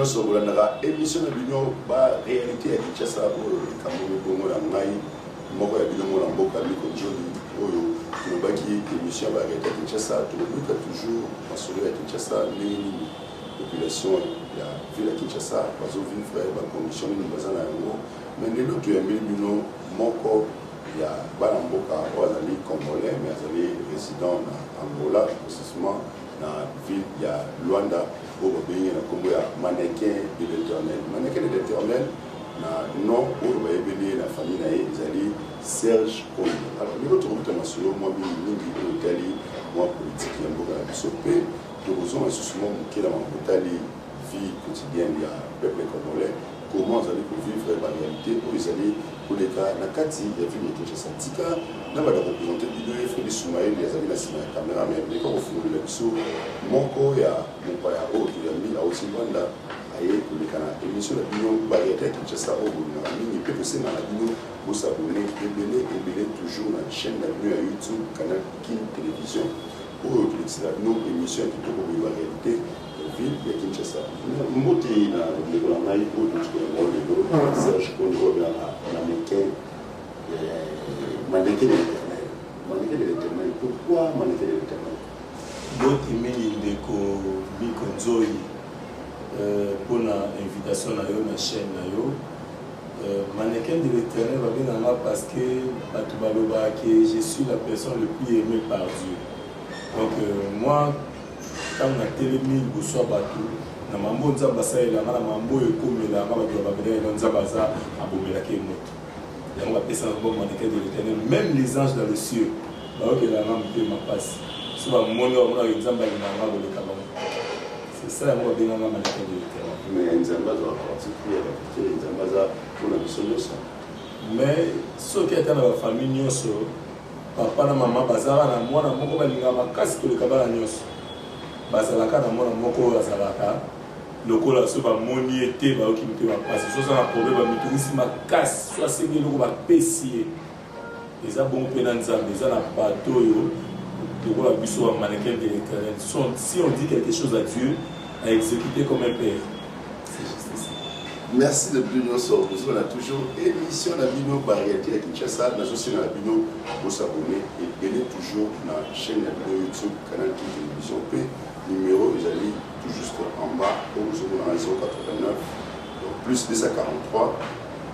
Nyonso bolandaka émission na bino ba réalité ya Kinshasa, oyo likambo bongo na ngai moko ya bino, mona mboka Miko Joli. Oyo tolobaki, émission ya ba réalité ya Kinshasa, tokobeta toujours masolo ya Kinshasa, ndenge nini population ya ville ya Kinshasa bazovivre, bacondition nini baza na yango. Mais lelo toyambeli bino moko ya bana mboka oyo azali congolais, mais azali résident na Angola, précisément na ville ya Luanda, oyo babengi na nkombo ya Mannequin de l'Éternel. Mannequin de l'Éternel, na nom oyo bayebeli ye na famille na ye ezali Serge Konde. Alors lelo tokobeta masolo mwa mingimingi oyo etali mwa politike ya mboka na biso, mpe tokozonga lisusu mwa moke na makambo etali vie quotidienne ya peuple congolais, comment azali kovivre baréalité oyo ezali koleka na kati ya ville ya Kinshasa. Tika na bada koprésenter bino ye. Fredi Sumaeli azali na nsima ya caméra, mais meka kofungolela biso moko ya mopaya oyo toyambi, auti Luanda, aye koleka na émission na bino baréalité ya Kinshasa oyo bolingaka mingi. Mpe tosenga na bino bos'abonner ebele ebele toujours na chaîne na bino ya YouTube, Canal Kin Télévision, oyo tolekisela bino émission ya kitoko boye, baréalité ya ville ya Kinshasa. Mbote na ndeko na ngai oyo totikela yango lelo, Serge Konde, oyo abengaka mannequin, mannequin de l'Éternel. Mannequin de l'Éternel, pourquoi mannequin de l'Éternel? Mbote mingi, ndeko Miko Nzoi, mpona invitation na yo na chaîne na yo. Mannequin de l'Éternel babenganga parce que bato balobaka que je suis la personne le plus aimée par Dieu. Donc moi, ntango natelemi liboso ya bato na mambo Nzambe asalelanga, na mambo oyo ekomelanga, bato babelaka Nzambe aza abomelaki ye moto. Yango bapesaka ngo mannequin de l'Éternel. Même les anges dans le cieux bayokelanga motema mpasi so bamoni, bamonaka Nzambe alinganga koleka bango. C'est ça, yango babenganga mannequin de l'Éternel. Mais Nzambe azwaka parti pris ya bato te. Nzambe aza mpona biso nyonso. Mais soki ata na bafamille nyonso, papa na mama bazalaka na mwana moko balingaka makasi koleka bana nyonso, bazalaka na mwana moko oyo azalaka lokola so bamoni ye te, bayoki motema mpasi. So aza na problème, bamitungisi makasi. So asengi eloko, bapesi ye. Eza bongo mpe na Nzambe. Eza na bato oyo lokola biso bamannequin de l'Éternel. Si on dit quelque chose à Dieu, à exécuter comme un père. C'est juste ça. Merci de bino nyonso bozomona toujours émission na bino baréalité ya Kinshasa. Nazosenga na bino bos'abonner ebele toujours na chaîne na bino YouTube, Canal Kin Télévision, mpe numéro ezali tout juste en bas oyo bozomona na 089, donc plus 243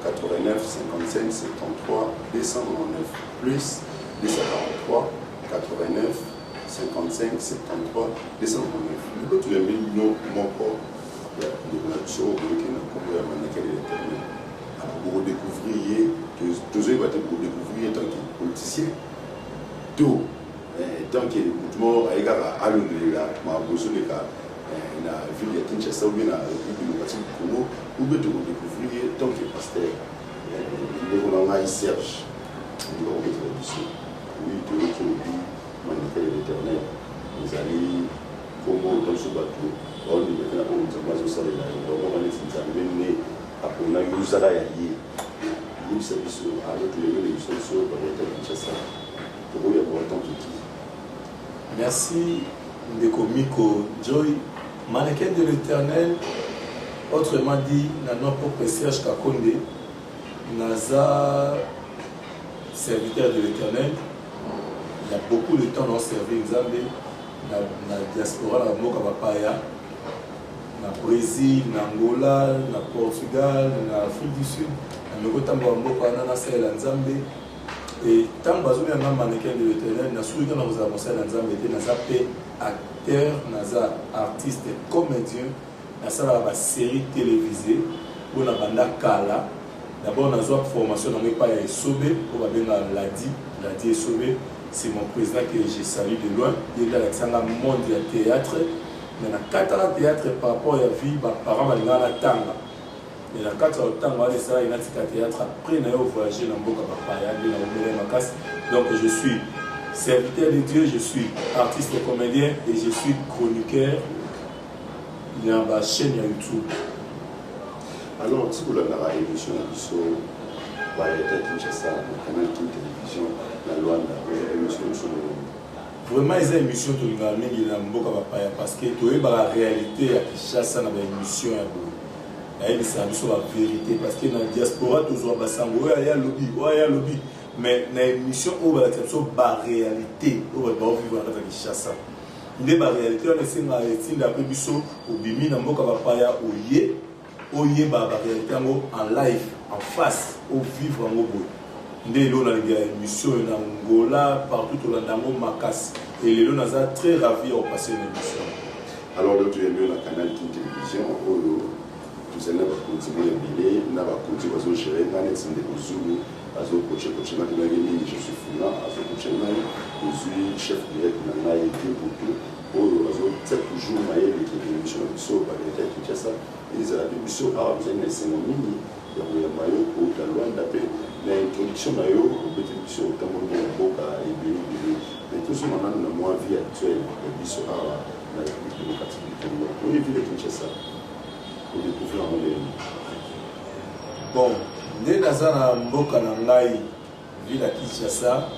89 55 73 299, plus 243 89 55 73 299. Lelo toyambi bino moko ya ndeko na biso oyo boyoki na nkombo ya mannequin de l'Éternel. Alors bokodécouvrir ye, tozoyeba te, bokodécouvrir ye tant que politicien to tant que motu moko aye kaka alobelela makambo ezoleka na ville ya Kinshasa ou bien na République démocratique du Congo, ou bien tokodécouvrir ye tant que pasteur. Ndeko na ngai Serge, ndeko akobetela biso. Oui, toyoki olobi mannequin de l'Éternel ezali kombo to biso bato baondima te na oyo Nzambe azosalela yo. Baomona neti Nzambe nde aponaki ozala ya ye. Yebisa biso alo, toyebele biso biso baréalité ya Kinshasa, tokoya boa tant que qui? Merci, ndeko Miko Joy. Mannequin de l'Éternel, autrement dit na nom propre Serge Kakonde, naza serviteur de l'Éternel. Il y a beaucoup de temps naservir Nzambe na diaspora, na mboka bapaya, na Brésil, na Angola, na Portugal, na Afrique du Sud. Nameki kotambola mboka wana, nasalela Nzambe. E ntango bazobenganga mannequin de l'Éternel, nasuki kaka na kozala mosali na Nzambe te, naza mpe acteur, naza artiste comédien, nasalaka basérie télévisée mpo na banda kala. D'abord nazwa formation nango epai ya Esobe oyo babengaka Ladi, Ladi Esobe. C'est mon président que je salue de loin. Ye nde alakisanga monde ya théâtre. Mais na kataka théâtre par rapport ya vie, baparent balingaka natanga. Mais na kati ya kotanga wana, esalaki natika théâtre. Après na yo voyager na mboka bapaya nde naomela makasi. Donc je suis serviteur de Dieu, je suis artiste comédien et je suis chroniqueur na bachaîne ya YouTube. Alors ti kolandaka émission na biso baréalité ya Kinshasa na Canal Kin Télévision na Luanda, émission na biso? Vraiment, eza émission tolingaka mingi na mboka bapaya, parce que toyebaka réalité ya Kinshasa na baémission ya boye. Bayebisaka biso ba vérité, parce que na diaspora tozwa basango oyo aya lobi, oyo aya lobi, mais na émission oyo balakisa biso baréalité oyo bato baovivre na kati ya Kinshasa. Nde baréalité wana esengaka, etinda mpe biso obimi na mboka bapaya, oye oyeba baréalité yango en live, en face, ovivre yango boye. Nde eloko nalingi ya émission oyo. Na Angola, partout, tolanda yango makasi e lelo naza très ravi ya kopasser na émission. Alors lelo toyambi yo na Canal Kin Télévision oyo. Tozali na bakonzi mwa ebele, na bakonzi bazogérer nga, neti ndeko Zulu azocoacher coacher nga, tobaki mingi, je suis funa, azocoacher ngai. Ozwi chef direct na ngai Debutu oyo azotia toujours mayele ke émission na biso Baréalité ya Kinshasa ezala mpe. Biso awa tozali na esengo mingi ya koyamba yo kouta Lwanda. Mpe na introduction na yo obeteli biso otamboli na mboka ebele ebele, mais tozonga nanu na mwa vie actuelle ya biso awa na République démocratique du Congo. Oyo ville ya Kinshasa, odécouvrir yango ndenge? Bon, nde naza na mboka na ngai, ville ya Kinshasa,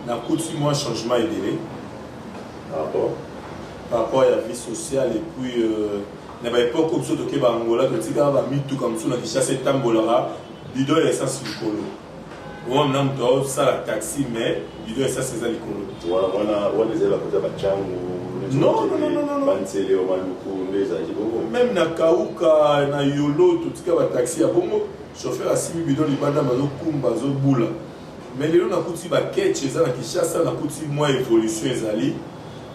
nakuti mwa changement ebele par rapport par rapport ya vie sociale. Et puis na baépoque oyo biso toke baangola, totikaka bamituka mosusu na Kinshasa etambolaka bidon ya essence likolo. Wana moto aosala taxi, mais bidon ya essence eza likolo. Wana ezali bakota bacango. Non, non, non, non, non. Banzele o Maluku nde ezalaki bongo. Même na Kauka, na Yolo, totika bataxi ya bongo, chauffeur asimbi bidon libanda, bazokumba, azobula. Mais lelo nakuti baketch eza na Kinshasa, nakuti mwa évolution ezali,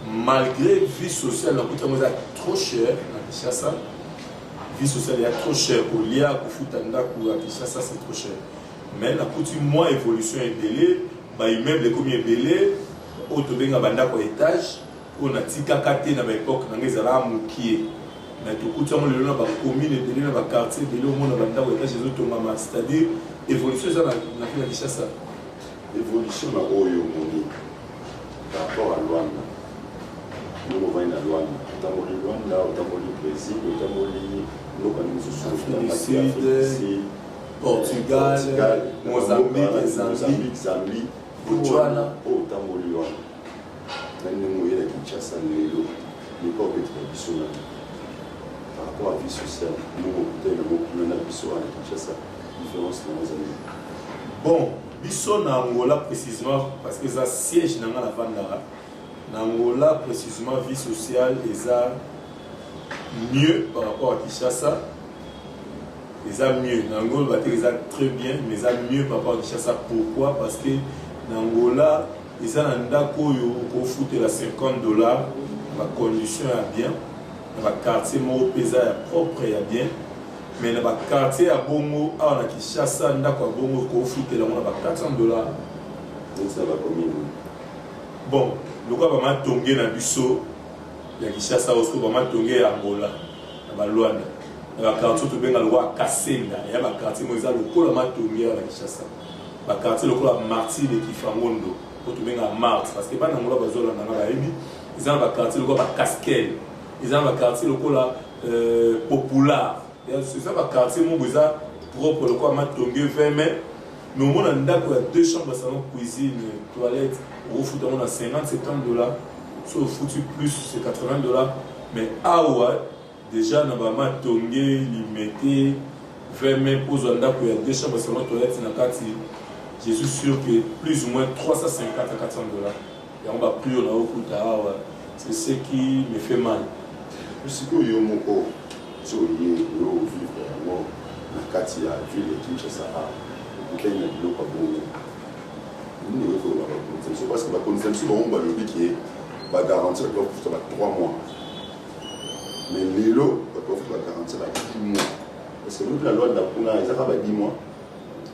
malgré vie sociale nakuti yango eza trop cher na Kinshasa. Vie sociale ya trop cher, kolia, kofuta ndako ya Kinshasa, c'est trop cher. Mais nakuti mwa évolution ebele, baimmeuble ekomi ebele oyo tobenga bandako ya étage, oyo natikaka te na baépoque na ngai, ezalaka mokie. Mais tokuti yango lelo na bacommune ebele, na baquartier ebele, omona bandako étage ezotongama, c'est-à-dire évolution eza na ville ya Kinshasa. Évolution na oyo omoni par rapport à Lwanda, ndenge ovandi na Lwanda, otamboli Lwanda, otamboli Brésil, otamboli mboka mosusu? Afrique du Sud, Portugal, Mozambique, Zambie. Mozambique, Zambie. Botswana. Oyo otamboli wana, na ndenge oyela Kinshasa lelo, meka obetela biso nani par rapport à vie sociale ndenge okutani nango kuna na biso wana Kinshasa, différence nango eza nini? Bon, biso na Angola précisément, parce que eza siège na nga navandaka na Angola précisément, vie sociale eza mieux par rapport à Kinshasa. Eza mieux na Angola, bateke eza très bien, mais eza mieux par rapport à Kinshasa. Pourquoi? Parce que na Angola eza na ndako oyo okofutela 50 $, na bacondition ya bien, na baquartier moko mpe eza ya propre, ya bien. Mais na baquartier ya bongo awa na Kinshasa, ndako ya bongo okofutela yango na ba 400 $. Neti na bacommune? Bon, lokola bamatonge na biso ya Kinshasa oyo, soki bamatonge ya Angola, na Balwanda, na baquartier tobenga lokola Kasenda, ya baquartier moko eza lokola matonge awa na Kinshasa, baquartier lokola Martyr de Kifangondo po tobengaka Marte, parce que bana Angola bazolanda nga, bayebi. Eza na baquartier lokola Bacasquel, eza na baquartier lokola Popular, eza baquartier moko eza propre lokola matonge 20 mai. Mais omona ndako ya deux chambres, salon, cuisine, toilette, okofuta yango na 50 70 $. So ofuti plus, c'est 80 $. Mais awa déjà na bamatonge, Limete, 20 mai, mpo ozwa ndako ya deux chambres, salon, toilette na kati, je suis sûr que plus ou moins 350 à 400 $, yango baprix oyo naokuta awa. C'est ce qui me fait mal. Sikoyo yo moko, so oye oyo ovivre yango na kati ya ville ya Kinshasa awa, okutani na biloko ya bongo, nini oyoki koloba bakonzi biso? Parce que bakonzi na biso bango balobi ke bagarantie bato bakofuta ba 3 mois, mais lelo bato bafuta bagarantie ba 10 mois. Parce que lobi na Lwanda kuna ezaka ba 10 mois.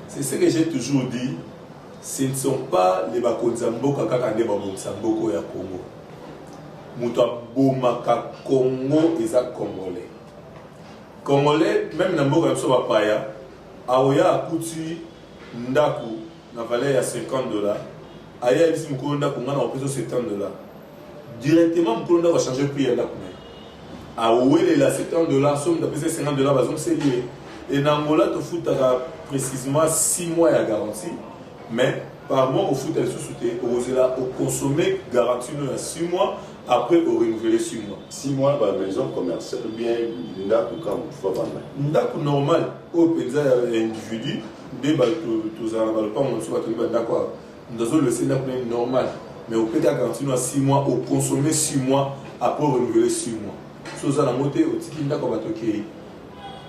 C'est ce que j'ai toujours dit: ce ne sont pas les bakonzi ya mboka kaka nde babongisa mboka oyo ya Congo. Moto abomaka Congo eza Congolais. Congolais, même na mboka na biso bapaya, aoya akuti ndako na valeur ya 50 $, aye ayebisi mokolo ndako: "Ngai na kopesa 70 $." Directement mokolo ndako achange prix ya ndako na ye, awelela 70 $. So moto apesa 50 $, bazongiseli ye. E na Angola tofutaka précisément 6 mois ya garantie, mais Par mois ofuta lisusu te, okozela oconsommer garantie no ya 6 mois, après orenouveler 6 mois. 6 mois ba maison commerciale ou bien ndako kaka motu fo avanda? Ndako normal oyo mpenza ya individu nde tozala na balopango na biso, batongi bandako awa, moto azolese ndako na ye normal, mais opeta garantie no ya 6 mois, oconsommer 6 mois, après orenouveler 6 mois. So oza nango te, otiki ndako ya bato, okei.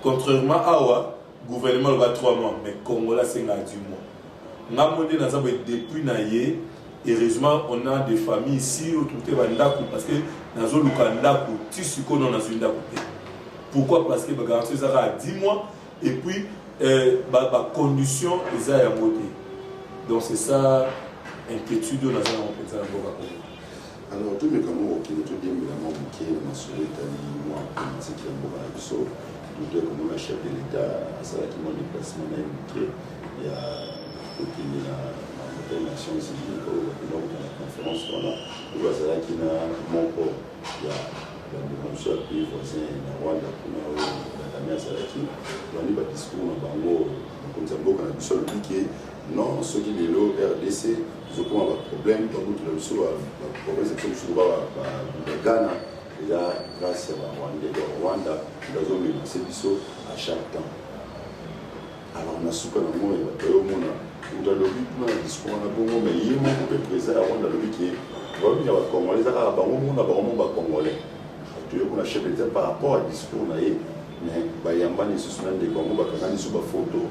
Contrairement awa, gouvernement aloba 3 mois, mais Congolais asengaka 10 mois. Nga mo nde naza boye depuis na ye. Heureusement, on a des familles ici oyo toute bandako, parce que nazoluka ndako ti sikoyo nano nazwi ndako te. Pourquoi? Parce que bagarantie eza kaka 10 mois et puis bacondition ba eza yango te. Donc c'est ça inquiétude oyo naza nango mpenza na mboka Congo. Alors tomeka moko kokende todiembela mwa moke na masolo etali mwa politike ya mboka na biso. Totoki komona chef de l'État asalaki mwa déplacement na ye moke ya kokende na hotel Nations Unies, oyo bakenda kokende na conférence wana, oyo bazalaki na moko ya bandeko na biso ya pays voisin na Rwanda kuna, oyo Kagame azalaki. Bandi badiscours na bango, mokonzi ya mboka na biso alobi ke non, soki lelo RDC tozokoma baproblème, babutula biso baprovince biso mosusu bagana, eza grâce ya Barwandais. Donc Rwanda nde azomenace biso à chaque temps. Alors na suka na moi bato bayomona moto alobi kuna na discours wana bongo, mais ye moko mpe président ya Rwanda alobi ke problème ya Bacongolais eza kaka bango moko na bango moko Bacongolais. Toye kuna chef d'État par rapport à discours na ye, mais bayambani lisusu na ndeko yango, bakangani lisusu bafoto,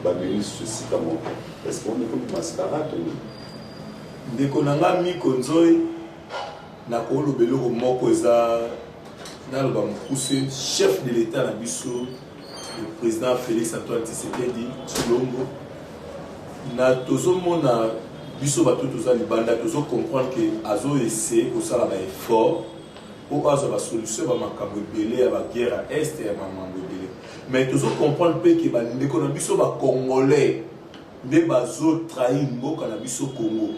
bamemi lisusu esika moko. Est ce que on ekomi mascarade to nini? Ndeko na nga Miko Nzoi, nakoloba eloko moko, eza naloba mokuse. Chef de l'État na biso, le président Félix Antoine Tshisekedi Tshilombo, na tozomona biso bato toza libanda, tozocomprendre ke azoessayer kosala baeffort mpo azwa basolution ya bamakambo ebele ya baguerre ya Est, ya makambo ebele. Mais tozocomprendre mpe ke bandeko na biso Bacongolais nde bazotrahir mboka na biso Congo.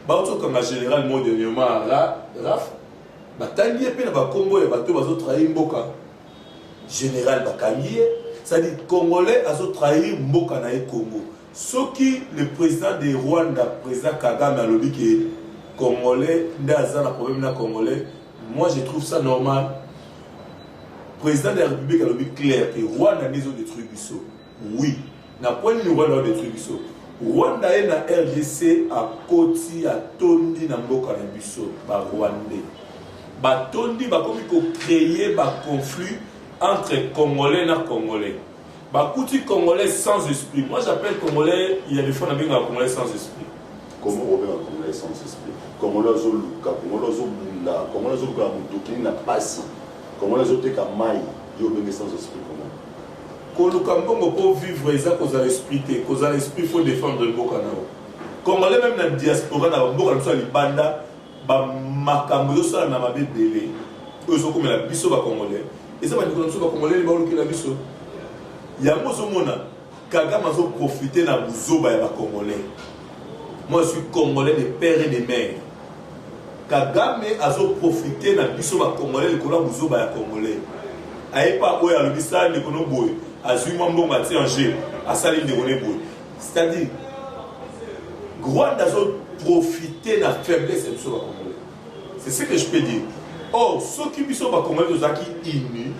Bauti kokanga général mo dernièrement, Raf, batangi ye mpe na bakombo ya bato bazotrahir mboka. Général bakangi ye, c'est-à-dire Congolais azotrahir mboka na ye Congo. Soki le président de Rwanda, président Kagame, alobi ke Congolais nde aza na problème na Congolais, moi je trouve ça normal. Président de la République alobi clair ke Rwanda nde ezodétruire biso. Oui, na point nini Rwanda odétruire biso? Rwanda ye na RDC akoti, atondi na mboka na biso. Barwandais batondi, bakomi kocréer baconflit entre Congolais na Congolais. Bakuti Congolais sans esprit. Moi j'appelle Congolais, il y a des fois nabengaka Congolais sans esprit. Comment obenga Congolais sans esprit? Congolais azoluka, Congolais azobunda, Congolais azoluka na motoki na pasi, Congolais azoteka mai, yo obenge sans esprit comment? Koluka mbongo mpo vivre eza kozala esprit te. Kozala esprit, faut défendre mboka na yo. Congolais même na diaspora, na bamboka na biso ya libanda, bamakambo ezosala na mabe ebele oyo ezokomela biso Bacongolais, eza bandeko na biso Bacongolais baolukela biso yango. Ozomona Kagame azoprofite na buzoba ya Bacongolais. Moi je suis Congolais de père et de mère. Kagame azoprofite na biso Bacongolais likolo ya buzoba ya Congolais. Ayepa oyo alobi sala ndeko no boye, azwi mwa mbongo, atie en jeu, asali ndeko ne boye. C'est-à-dire Rwanda azoprofite na faiblesse ya biso Bacongolais, c'est ce que je peux dire. Or soki biso Bacongolais tozalaki uni,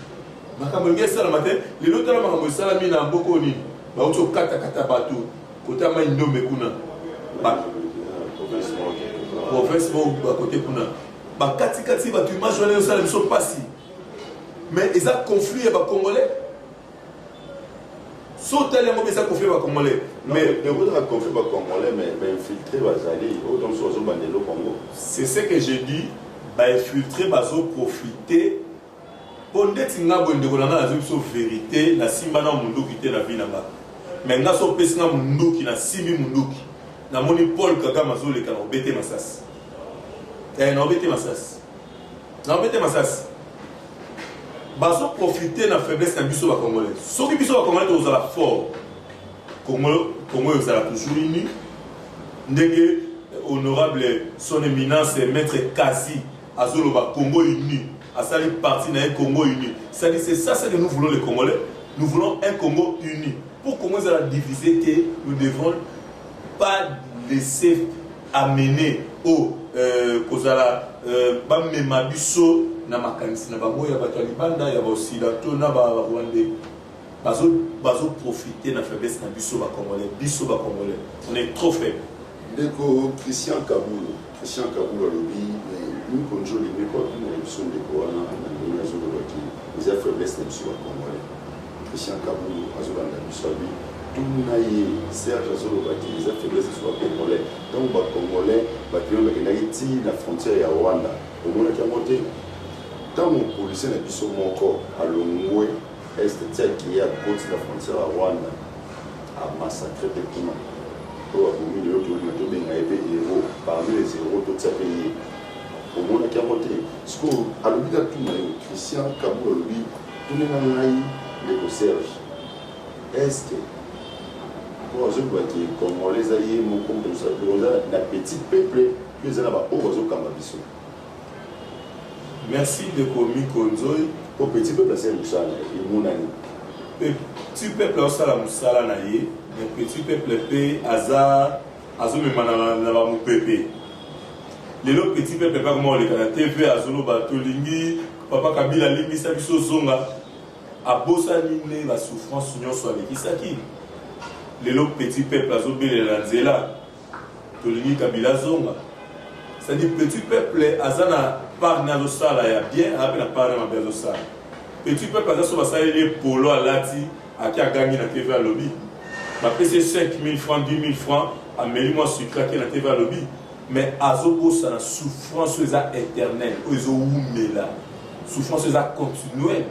makambo elingi esalama te. Lelo tala makambo esalami na mboka oyo nini, bauti kokatakata bato kota Mai Ndombe kuna, province moko bakote kuna, bakatikati bato. Image wana ezosala biso mpasi, mais eza conflit ya Bacongolais. So otali yango mpe, eza conflit ya Bacongolais. Mais ekozala conflit Bacongolais, mais bainfiltré bazali oyo to mosusu bazobanda eloko yango. C'est ce que je dis, bainfiltré bazoprofite. Mpo ndeti nga boye, ndeko na nga, nazwi biso vérité, nasimba na munduki te na vie na nga, mais nga so opesi nga munduki, nasimbi munduki, namoni Paul Kagame azoleka, na obete masasi, na obete masasi, na obete masasi. Bazoprofite na faiblesse na biso Bacongolais. Soki biso Bacongolais tokozala fort, Congo Congo ezala toujours uni, ndenge honorable son éminence maître Kasi azoloba Congo uni, asali parti na ye Congo uni. C'est-à-dire, c'est ça ce que nous voulons, les Congolais. Nous voulons un Congo uni. Pour Congo ezala divisé te, nous devons pas laisser amener o euh, kozala euh, bamema biso na makanisi na bango ya bato ya libanda ya baoccidentaux na barwandais. Bazo profiter na faiblesse na biso ba congolais, biso ba congolais on est trop faible. Ndeko Christian Kabulo, Christian Kabulo alobi Miko Ndjoli meko atunela biso ndeko wana na ndenge azoloba ke eza faiblesse na biso ba congolais. Christian Kabulo azolanda biso abi tuna ye Serge azoloba ke eza faiblesse na biso ba congolais. Ntango ba congolais bato bakendaki ti na frontière ya Rwanda omonaki yango te? Ntango policier na biso moko alongwe Est ti akeyi akoti na frontière ya Rwanda a massacre pe kuna oyo abomi lelo tolinga tobenga ye pe hero parmi les heros totia pe ye omonaki yango te sikoyo alobi natuna yo Christian Kabul alobi tunela ngai ndeko Serge est-ce que po azoloba ke congolais eza ye moko moto oza na petit peuple mpe eza na baoyo bazokamba biso. Merci ndeko Miko Nzoy. Po petit peuple asali mosala na ye emonani. Petit peuple azosala mosala na ye, mais petit peuple pe aza azomema na, na ba mopepe. Lelo petit peuple pe akoma koleka na TV azoloba tolingi papa Kabila alimbisa biso zonga. Abosani nde ba souffrance nyonso alekisaki. Lelo petit peuple azobelela na nzela. Tolingi Kabila azonga. C'est à dire petit peuple aza na part na azosala ya bien, aza pe na part na mabe azosala. Petit peuple aza so basaleli ye polo alati, ake agangi na TV alobi. Bapesi ye 5000 francs, 10000 francs, ameli mwa sucre ake na TV alobi. Mais azobosana souffrance oyo eza éternelle, oyo ezowumela. Souffrance oyo eza continuelle.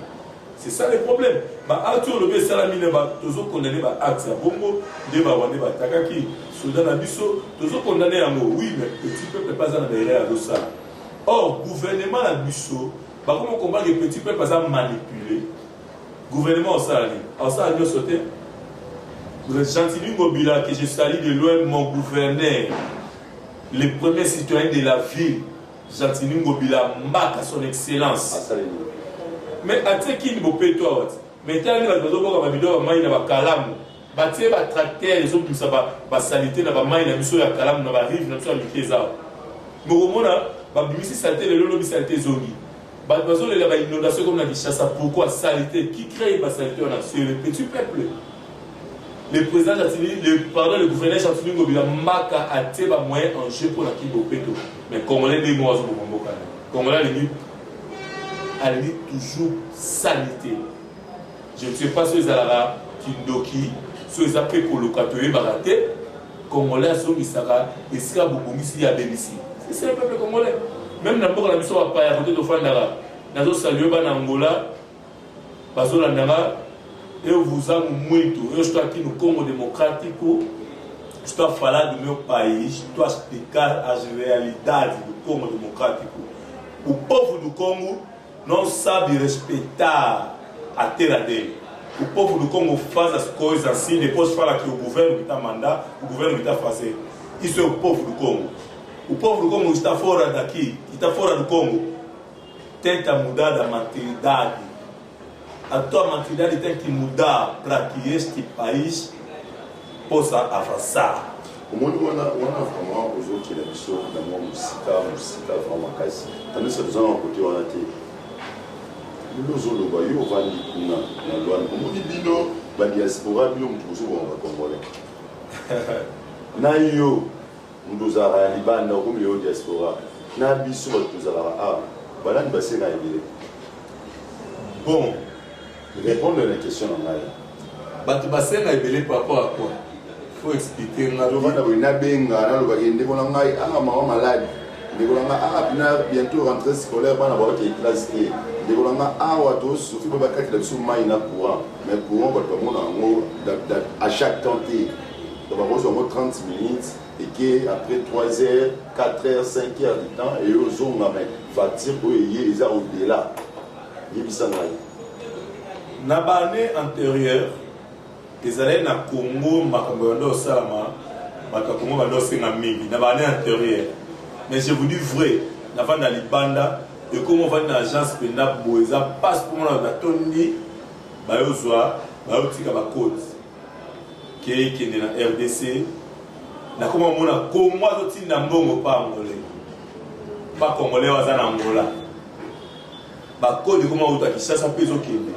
C'est ça le problème. Ba actes oyo olobi esalami na ba tozo condamner ba actes ya bongo nde ba Rwandais ba attaquaki soldat na biso tozo condamner yango oui mais petit peuple pe aza na ba erreur azo sala. Or gouvernement na biso bakomi comprendre que petit peuple aza manipuler. Gouvernement osala nini? Osala nyonso te. Gentiny Ngobila que je salue de loin mon gouverneur le premier citoyen de la ville Gentiny Ngobila Mbaka son excellence. Mais atie kini bopeto awa ti. Mais tala nde bato bazoboka ba bidon ya mayi na ba kalamu. Batie ba tracteur ezobimisa ba ba salite na ba mayi na biso ya kalamu na ba rive na biso ya mike eza awa. Mais okomona babimisi salite lelo lobi salite ezongi. Bato bazolela ba inondation comme na Kinshasa pourquoi salite qui crée ba salite wana c'est le petit peuple. Le président Gentiny, le, pardon, le gouverneur Gentiny Ngobila Mbaka atie ba moyens en jeu pour la Kibopeto. Mais Congolais nde moko azoboma mboka na ye. Congolais alingi alingi toujours salite. Je ne sais pas soki ezalaka kindoki, soki eza mpe koloka toyebaka te. Congolais azongisaka esika bobongisi ye abebisi. C'est ça le peuple congolais. Même na mboka na biso bapaya kote tofandaka, nazo saluer bana Angola bazolanda nga. Eu vos amo muito. Eu estou aqui no Congo Democrático. Estou a falar do meu país, estou a explicar as realidades do Congo Democrático. O povo do Congo não sabe respeitar a terra dele. O povo do Congo faz as coisas assim, depois fala que o governo que está a mandar, o governo que está a fazer. Isso é o povo do Congo. O povo do Congo está fora daqui, está fora do Congo. Tenta mudar da maturidade. A tua maturidade tem que mudar para que este país possa avançar. Omoni wana wana vraiment ozokela biso na mwa mosika mosika vraiment makasi tandis toza na kote wana te. Lelo ozoloba yo ovandi kuna na Luanda, omoni bino ba diaspora bino moto bozoboma ba congolais na yo moto ozalaka na libanda okomi lelo diaspora na biso bato tozalaka awa banani basenga ebele? Bon, répondre na question na ngai. Bato basenga ebele par rapport à quoi? Faut expliquer nga. Tovanda boye nabenga nalobaki ndeko na ngai aa mama malade, ndeko na ngai aa pina bientôt rentrée scolaire bana baokei classe te, ndeko na ngai awa tosouffrir mpo bakatela biso mai na courant, mais courant bato bamona yango à chaque temps te, donc bakozwa yango 30 minutes eke après 3 heures 4 heures 5 heures du temps eye ozonga, mais facture oyo eye eza au-delà. Yebisa ngai. Na ba annee anterieure ezalaki na Congo makambo ebanda kosalama, bato ya Congo banda kosenga mingi na ba annee anterieure. Mais je vous dis vrai, navanda libanda ekoma ovandi na agence mpenza boye eza pasi mpo mona bato batondi bayozwa bayotika ba code ke ekende na RDC. Nakoma komona Congo azotinda mbongo pa Angolais, pa Congolais oyo aza na Angola. Bakode ekoma kouta Kinshasa mpe ezokende.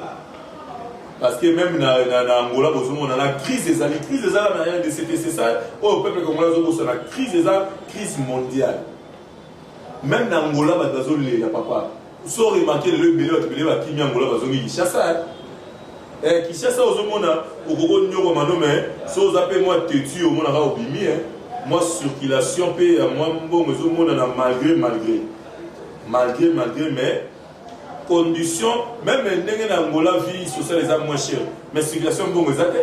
Parce que même na Angola bozomona na crise ezali, crise ezala na RDC te, c'est ça oyo peuple congolais azobosana, crise eza crise mondiale. Même na Angola bato bazolela papa. So remarquer lelo ebele bato ebele bakimi Angola bazongi Kinshasa. Eh, Kinshasa ozomona okoki onyokoma no mais so oza mpe mwa têtu omonaka obimi eh. Mwa circulation mpe ya mwa mbongo ezomonana malgré malgré malgré malgré mais condition même ndenge na Angola vie sociale eza moins cher mais circulation mbongo eza te.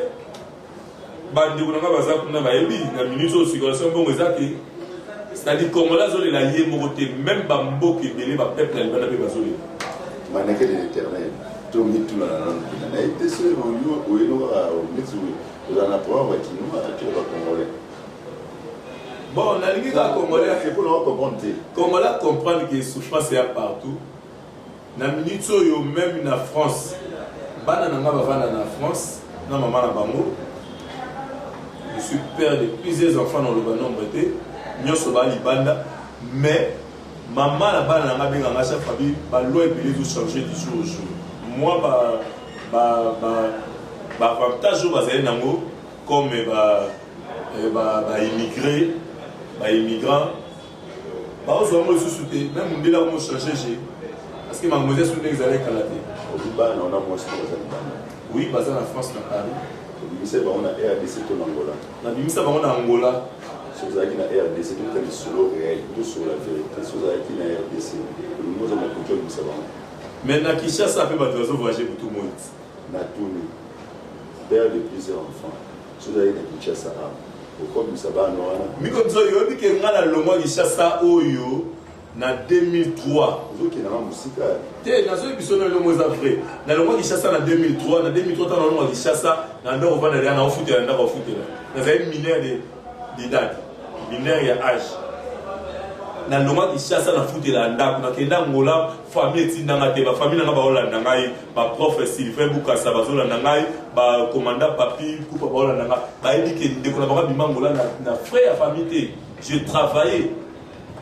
Bandeko na nga baza kuna bayebi na minute oyo circulation mbongo eza te. C'est-à-dire Congolais azolela ye moko te, même bamboka ebele bapeuple ya libanda mpe bazolela. Mannequin de l'Éternel, tomituna na nanu mpena nayebi te soki oyeno kaka neti ozala na problème ya bakinois to ya bacongolais. Bon, nalingi kaka Congolais c'est mpona comprendre te. Congolais comprendre que souffrance eya partout. Na minute oyo même na France, bana na nga bavanda na France na mama na bango. Je suis père de plusieurs enfants na oloba nombre te, nyonso ba libanda, mais mama na bana na nga benga nga chaque fois ba loi ebele ezo changer du jour au jour. Moi ba ba ba ba avantage oyo bazali nango comme ba ba ba immigré, ba immigrants baozwa yango lisusu te, même mondele akomo changer je parce que makambo eza su ndenge ezalaki kala te. Obi bana ona mwasi to baza libanda? Oui, baza na France, na Paris. Obimisa bango na RDC to na Angola? Nabimisa bango na Angola. So ozalaki na RDC, tokita lisolo réel, tosolola vérité. So ozalaki na RDC, olingi oza mokoki obimisa bango? Mais na Kinshasa mpe bato bazovoyage butu moi. Natuni, père de plusieurs enfants, so ozalaki na Kinshasa awa, okobimisa bana wana? Miko Nzoyi, oyebi ke nga nalongwa Kinshasa oyo na 2003. Ozokendanga mosika. Te, nazoyebi biso na elongo eza vrai. Nalongwa Kinshasa na 2003. Na 2003 ntango nalongwa Kinshasa, na ndako ovanda deya naofutela, ndako ofutela, nazali mineur de date, mineur ya age. Nalongwa Kinshasa, nafutela ndako, nakenda Angola. Famille etindanga te, bafamille nanga baolanda ngai, baprof Sylvain Bukasa bazolanda ngai, bacommandant Papi Kupa baolanda ngai, bayebi ke ndeko na bango abima Angola na frais ya famille te. Je travaillais,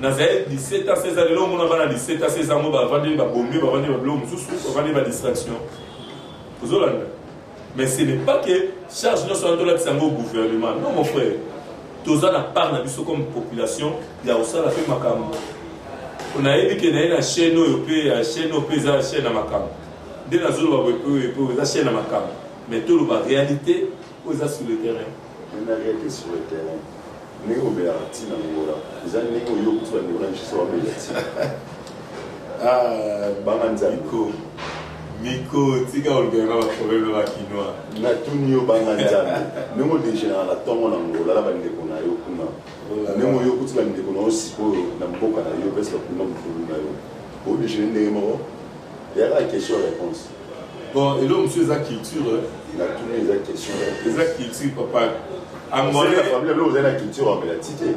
nazali 17 ans, 16 ans. Lelo omona bana 17 ans, 16 ans ngo bavandeli babombe, bavandeli babiloko mosusu, bavandeli badistraction, ozolanda. Mais ce n'est pas que charge nyonso wana tolatisa yango gouvernement. Non, mon frère, toza na part na biso comme population ya kosala mpe makambo. Nayebi ke naye na chaîne oyo mpe ya chaîne oyo mpe eza chaîne ya makambo nde nazoloba boye mpe oyo mpe eza chaîne ya makambo, mais toloba réalité oyo eza sur le terrain. Mais na réalité sur le terrain, ndenge omelaka ntina Angola eza ndenge oyo okuti bandeko na biso bamela ntina? Ah, banga Nzambe. Miko, Miko, tika olukaka baproblème na bakinois. Natuni yo, banga Nzambe, ndenge odéjeunaka na ntongo na Angola na bandeko na yo kuna, ndenge oyo okuti bandeko na yo sikoyo na mboka na yo mpesi bakunda mokulu na yo, odéjeuner ndenge moko? Eyaka question réponse. Bon, eloko mosusu eza culture. Natuni, eza question. Eza culture, papa. Angolais famille biloko ozali na culture amela ti te.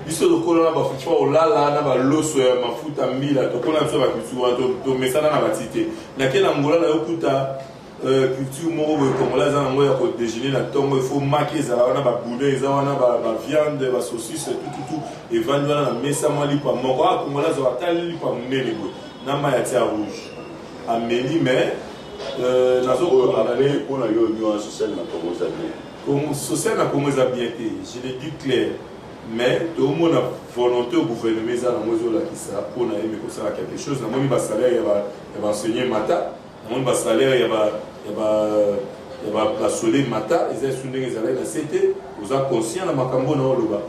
Biso tokola na bafufu olala na baloso ya mafuta mbila, tokola biso baculture wana, tomesana na bati te. Nake na Angola, nayokuta culture moko boye congolais aza nango ya kodéjeuner na ntongo. Il faut maki ezala wana, baboudin eza wana, baviande, basaucisse, tututu evandi wana na mesa, mwa lipa moko. Ah, congolais azwaka tali lipa monene boye na mai atia rouge, ameli. Mais nazokondane. Mpona yo nyonso, social na Congo eza bien? Congo, social na Congo eza bien te, je le dis clair. Mais toomona volonté au gouvernement eza nango, ezolakisa mpona ye me kosala quelque chose. Namoni basalaire ya baenseignant mata, namoni basalaire ya basole mata, eza esu ndenge ezalaki na se te. Oza conscient na makambo na oloba.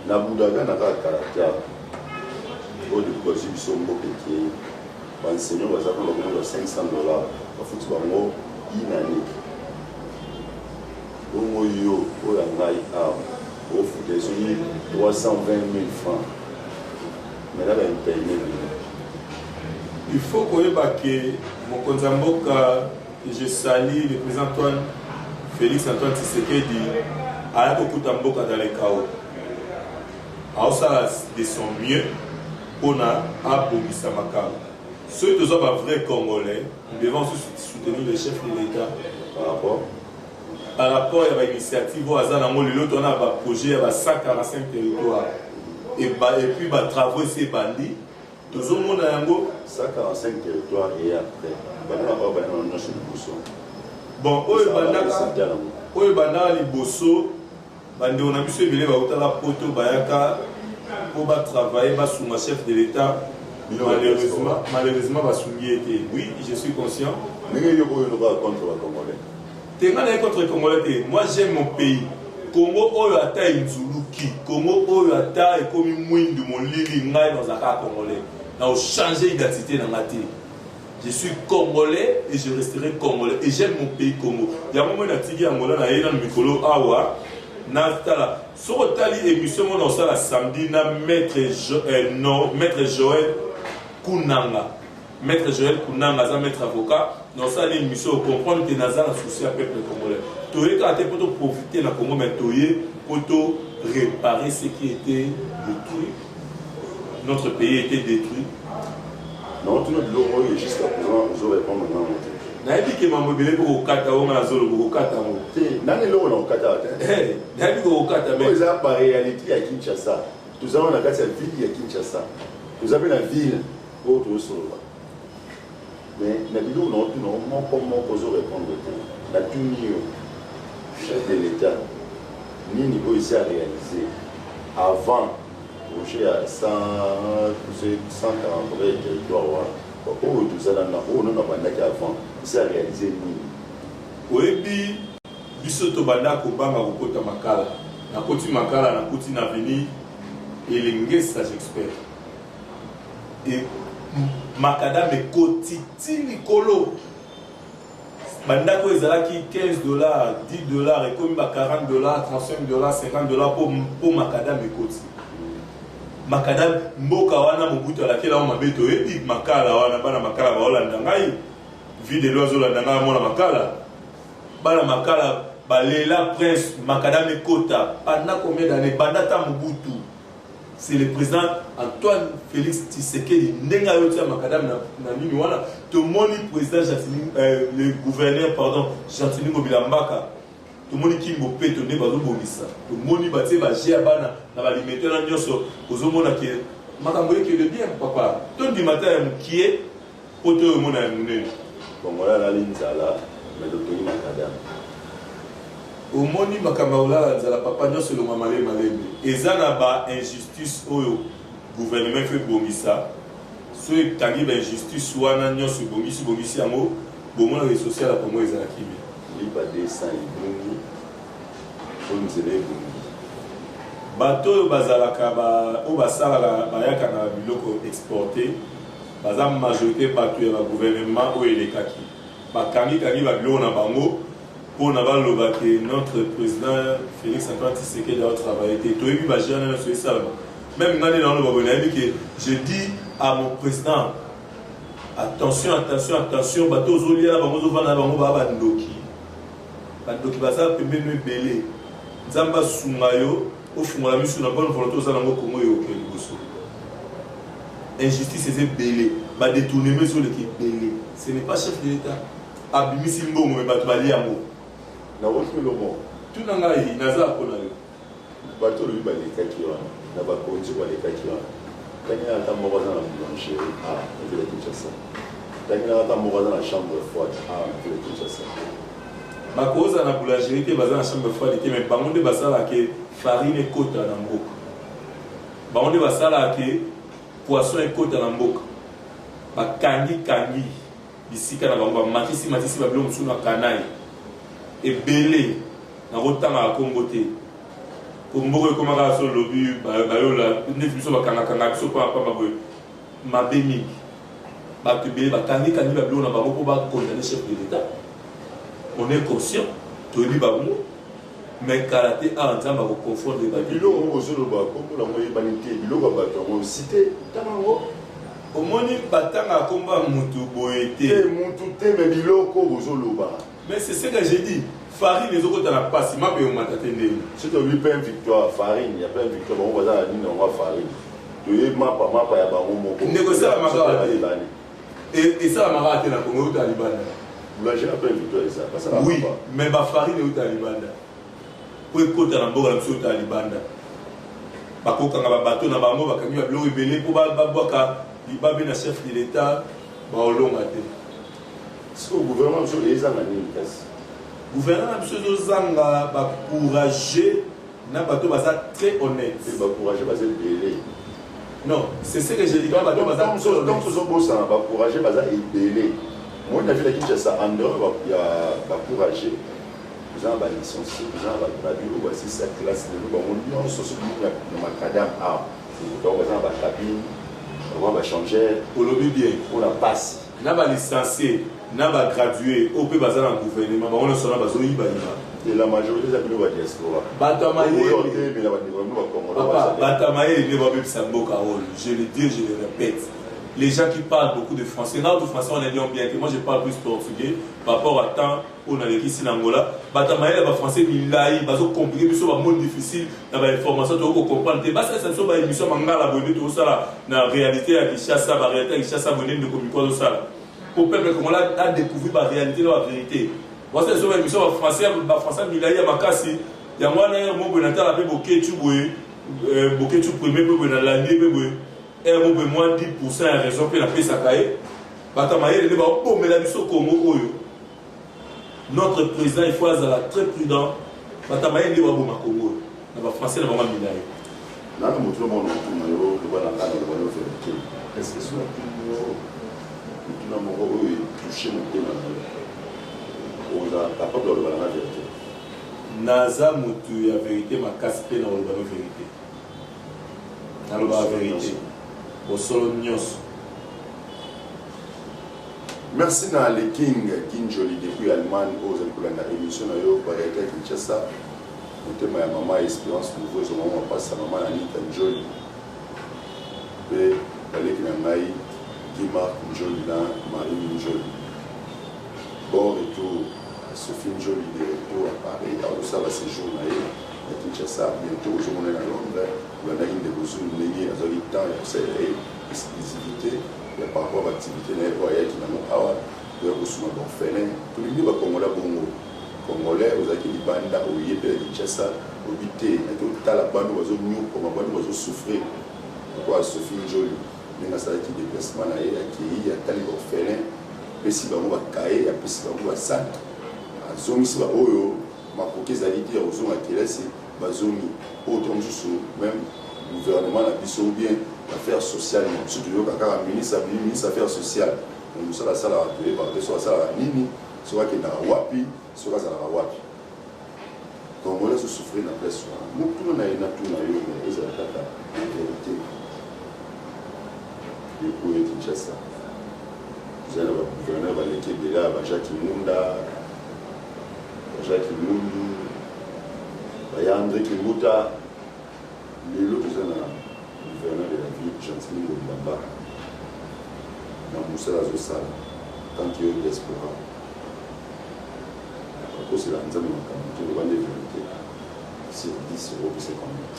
Na budaka na kaka caractère oyo depuis bazwi biso mboka ekei, baenseignant baza kuna bakomozwa 500 $, bafuti bango une année. Bongo yo oyo ya ngai awa ofuta soki 320 000 francs, mais na baimpayés bino. Il faut koyeba ke mokonzi ya mboka, je salue le président Antoine Félix Antoine Tshisekedi, aya kokuta mboka dans le chaos. Aosala de son mieux mpona abongisa makambo. Soki toza bavrai Congolais, nous devons soutenir le chef de l'État. Par rapport? Par rapport ya bainitiative oyo aza nango lelo, toza na baprojet ya ba 145 territoire et puis batravaux esi ebandi, tozomona yango. 145 territoire et après banda oyo banda na nyonso liboso. Bon, oyo ebandaka liboso, bandeko na biso ebele bautaka Poto, bayaka mpo batravaille, basunga chef de l'État. Malheureusement, basungi ye te. Oui, je suis conscient. Ndenge yo oyo olobaka contre bacongolais. Te, nga naye contre congolais te. Moi, j'aime mon pays Congo. Oyo ata enzuluki Congo, oyo ata ekomi mwindu, molili, ngai nazalaka congolais, na ochange identité na nga te. Je suis congolais et je resterai congolais et j'aime mon pays Congo. Yango moi natiki yango na ye nanu mikolo awa. Natala soki otali émission mona osala samedi na maître non, maître Joël Kunanga. Maître Joël Kunanga aza maître avocat. Na osala émission, ocomprendre te naza na souci ya peuple congolais. Toye kaka te mpo toprofite na Congo, mais toye mpo to réparer ce qui était détruit. Notre pays était détruit. Non, tuna biloko oyo jusqu'à présent ozorépondre nango te. Nayebi ke mambo ebele mpo kokata onga, nazoloba kokata yango. Te, nani eloko na kokata te. Nayebi kokokata. Oyo eza baréalité ya Kinshasa. Toza wana na kati ya ville ya Kinshasa, toza mpe na ville oyo tozosolola, mais na biloko na otuna moko moko ozorépondre te. Natuni yo, chef de l'État, nini oyo esi aréalisé avant projet ya 143 territoire wana oyo tozala na oyo nano abandaki avant, esi aréalisé nini? Oyebi, biso tobanda kobanga kokota Makala. Nakoti Makala, nakoti na avenue Elengesa, j'espère, e macadam ekoti ti likolo. Bandako ezalaki 15 $, 10 $, ekomi ba 40 $, 35 $, 50 $, mpo macadam ekoti. Macadam, mboka wana Mobutu alakela yango mabe. Toyebi Makala wana, bana Makala baolanda ngai, videlo azolanda ngai, amona Makala. Bana Makala balela prince macadam ekota pendant combien d'années? Banda ta Mobutu. C'est le président Antoine Félix Tshisekedi ndenge ayotia macadam na nini wana. Tomoni président Gentiny, le gouverneur, pardon, Gentiny Ngobila Mbaka. Tomoni Kimbo Peto nde bazobongisa. Tomoni batie baje ya bana na balimete wana nyonso. Ozomona ke makambo ekende bien, papa. Tondima ta ya mokie po to oyo omona ya monene. Congolais alali nzala, mais totongi macadam. Omoni makambo ya kolala nzala, papa, nyonso elongwa malembe malembe. Eza na bainjustice oyo gouvernement faut ebongisa. So ekangi bainjustice wana nyonso, ebongisi bongisi yango, bomonaka social ya Congo ezala kimia. Lipa 200 ebongi po nzela ebongi. Bato oyo bazalaka oyo basalaka, bayaka na biloko exporté, baza majorité bato ya bagouvernement oyo elekaki. Bakangikangi babiloko na bango mpona baloba ke notre président Félix Antoine Tshisekedi aotravaille te. Toyebi bajeune nyonso esalama. Même ngai nde naoloba boye, nayebi ke je dis à mon président: attention, attention, attention! Bato ozolia na bango, ozovanda na bango, baa bandoki. Bandoki baza pembeni ebele. Nzambe asunga yo, ofungola miso na bonne volonté oza nango. Kongo eyoke liboso. Injustice eza ebele, badétournement ezoleka ebele. Ce n'est pas chef de l'État abimisi mbongo, mais bato balia yango. Nakoki eloko? Tuna ngai, naza mpo na yo. Bato olobi balekaki wana, na bakonzi balekaki wana, ntangi ata moko aza na boulangerie a na ville ya Kinshasa? Ntangi ata moko aza na chambre froide a na ville ya Kinshasa? Bakozala na boulangerie te, baza na chambre froide te, mais bango nde basalaka ke farine ekota na mboka, bango nde basalaka ke poisson ekota na mboka. Bakangi-kangi bisika na bango, bamatisi matisi babiloko mosusu na kanai ebele. Nakotangaka nkombo te, po mboka ekomaka so lobi bayola ndeti biso bakangakanga biso pambapamba boye mabe mingi. Bato ebele bakangikangi babiloko na bango mpo bacondamner chef de l'État. On est conscient, toyebi bango, mais kala te awa Nzambe akoconfondre bato. Biloko yango bozoloba, kombo nango eyebani te. Biloko ya bato yango cité, ntanga yango. Omoni, batangaka nkombo ya mutu boye te. Te, mutu te, mais biloko bozoloba. Mais c'est ce que j'ai dit: farine ezokota na pasi, mape omata te ndenge. Soki tolobi pain Victoire, farine ya pain Victoire, bango baza na nini yango ya farine? Toye mapa, mapa ya bango moko. Ndeko, esalamaka te. Eyebani. Esalamaka te na Kongo, euta libanda. Boulanger après victoire eza basala. Oui, mais ba farine euta libanda. Po ekota na mboka na biso euta libanda. Bakokanga ba bateau na bango, bakangi ba biloko ebele po babwaka libabe na chef de l'État, baolonga te. Sikoyo gouvernement biso ezanga nini kasi? Gouvernement na biso ezozanga ba courageux na bato baza très honnête. Ba courageux baza ebele. Non, c'est ce que je dis. Bato baza très honnête. Tozobosana ba courageux baza ebele. Moi na ville ya Kinshasa en dehors ya ba courageux oza na ba licencié, oza na ba gradué oyo basilisa classe lelo bango nyonso soki na macadam awa bango baza na ba cabine, bango ba changeur. Olobi bien. Mpona pasi. Na ba licencié na ba gradué oyo mpe baza na gouvernement, bango nyonso wana bazoyibayiba. Et la majorité eza bino ba diaspora. Bato ya mayele. Otemela bandeko na bino ba Congolais. Papa, bato ya mayele nde babebisa mboka oyo. Je le dis, je le répète. Les gens qui parlent beaucoup de français, nga kutu français wana elion bien te. Moi je parle plus portugais par rapport à temps oyo nalekisi na Angola. Bato ya mayele ya ba français milayi bazo compliquer biso ba mots difficiles na ba informations tokoki ko comprendre te. Basalisa biso ba émission mangala boye nde tozosala na réalité ya Kinshasa, ba réalité ya Kinshasa boye nde ndeko Miko azosala. Po peuple congolais a découvrir ba réalité na ba vérité. Basalisa biso ba émission ba français, ba français milayi ya makasi. Yango wana heure moko boye natala pe Boketshu boye, Boketshu premier pe boye nalandi ye pe boye. Heure moko boye mwa 10% ya raison pe napesaka ye. Bato ya mayele nde baobomela biso Congo oyo. Notre président il faut azala très prudent. Bato ya mayele nde baboma Congo oyo na ba français na bango ya milayi. Nanu motuna moko na kotuna yo, loba na ngai naloba yo verite. Est ce que soki natuni yo motuna moko oyo e touche motema na yo, okozala capable ya koloba na ngai verite? Naza mutu ya verite makasi pe nakoloba no verite. Nalobaka verite. Bosolo nionso. Merci na Le King Kinjoli depuis Allemagne oyo ozali kolanda emission na yo ba realite ya Kinshasa. Motema ya mama Esperance Nouveau ezonga mwa mapasa mama na Anita Njoli mpe baleki na ngai Guy Marc Njoli na Marie Njoli. Bon retour à Sophie Njoli de retour à Paris azosala séjour na ye na Kinshasa bientôt ozomona ye na Londres. Olandaki ndeko Zulu ndenge azwaki temps ya kosalela ye exclusivité ya par rapport ba activité na ye oyo ayaki nango awa koya kosunga ba orphelin. Tolingi ba Congolais bongo. Congolais ozalaki libanda oye pe na Kinshasa olobi te nake otala bana oyo bazo niokwama, bana oyo bazo souffrir lokola Sophie Ndjoli ndenge asalaki deplacement na ye akeyi atali ba orphelin apesi bango ba cahier apesi bango ba sac azongisi ba oyo makoki ezali te ya kozonga kelasi bazongi oyo to mosusu meme gouvernement na biso ou bien affaire sociale na biso toyoka kaka ministre abimi ministre affaire sociale mais mosala asalaka toyebaka te soki asalaka nini soki akendaka wapi soki azalaka wapi congolais azo souffrir na place wana motuna na ye natuna yo mais ezala kaka verité depuis oyo Kinshasa tozali na bagouverneur baleki ebele ya ba Jacques Munda ba Jacques Mundu ba ya André Kimbuta lelo toza na gouverneur de la ville Gentiny Ngobila Mbaka na mosala azosala tant que yo diaspora bakosela nzambe makambo te loba nde verité sur 10 okopesa combien?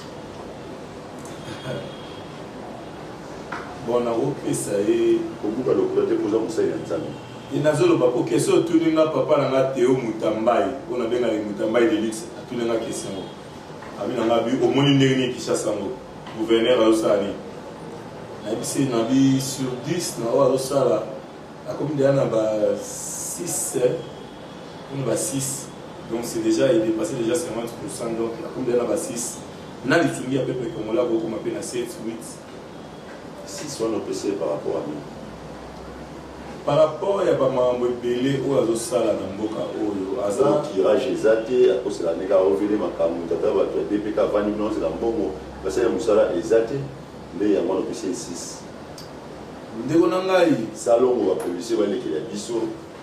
Bon, nakopesa ye kobuka lokuta te mpo oza mosali na nzambe. Ye nazoloba po question otuni nga papa na nga Theo Mutambayi oyo nabengaka ye Mutambayi de luxe atuni nga question ngo abi na nga abi omoni ndenge nini Kinshasa ngo gouverneur azosala nini nayebisi ye nabi sur 10 na oyo azosala akomi deja na ba 6 na ba 6 donc c'est déjà il dépassé déjà 50% donc akomi deja na ba 6 na lisungi ya peuple congolais akokoma mpe na 7 8. 6 wana opesi ye par rapport à nini? Par rapport ya ba makambo ebele oyo azosala na mboka oyo aza. Oyo curage eza te akosela ndenge aovele makambo tata bato ya DPK avandi kuna ozela mbongo basali ya mosala eza te nde yango wana opesi ye 6. Ndeko na ngai. Salongo ba policiers balekela biso